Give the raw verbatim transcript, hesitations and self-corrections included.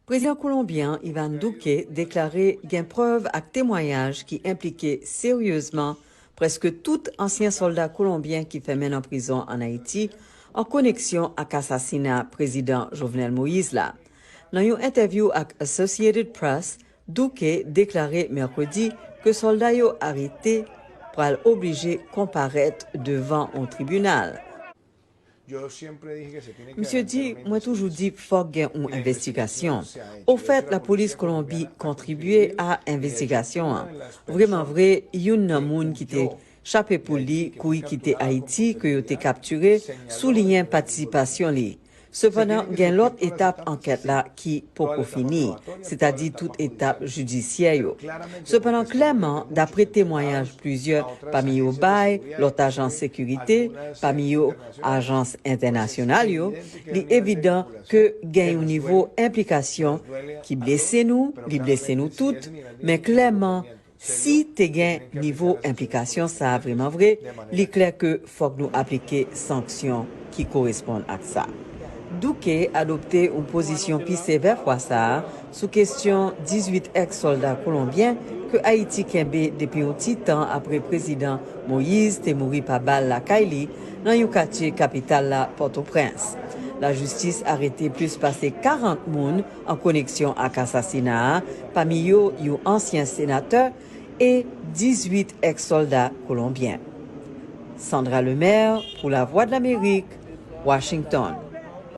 Prezidan kolonbyen an, Iván Duque, deklare gen prèv ak temwayaj ki enplike seryezman prèske tout ansyen sòlda kolonbyen ki fèmen nan prizon ann Ayiti an koneksyon ak asasina Prezidan Jovenel Moïse la. Nan yon entèvyou ak Associated Press, Duque deklare mèkredi ke sòlda yo arete pral oblije konparèt devan yon tribinal. Misye di, mwen toujou di fòk gen yon envestigasyon. Ofèt, lapolis Kolonbi kontribye a envestigasyon an. Vrèman vre, youn nan moun ki te chape pou li kouri kite Ayiti ke yo te kaptire souliyen patisipasyon li. Sepandan, gen lòt etap ankèt la ki poko fini, sètadi tout etap jidisyè yo. Sepandan, klèman, dapre temwayaj plizyè, pami yo bay lòt ajans sekirite, pami yo ajans entènasyonal yo, li evidan ke gen yon nivo enplikasyon ki blese nou, li blese nou tout, men klèman, si te gen nivo enplikasyon sa a vrèman vre, li klè ke fòk nou aplike sanksyon ki koresponn ak sa. Duque adopte yon pozisyon pi sevè fwa sa a sou kesyon dizuit èks sòlda kolonbyen ke Ayiti kenbe depi yon ti tan apre Prezidan Moïse te mouri pa bal lakay li nan yon katye kapital la, Pòtoprens. Lajistis arete plis pase karant moun an koneksyon ak asasina a, pami yo yon ansyen senatè e dizuit èks sòlda kolonbyen. Sandra Lemaire pou Lavwadlamerik, Washington.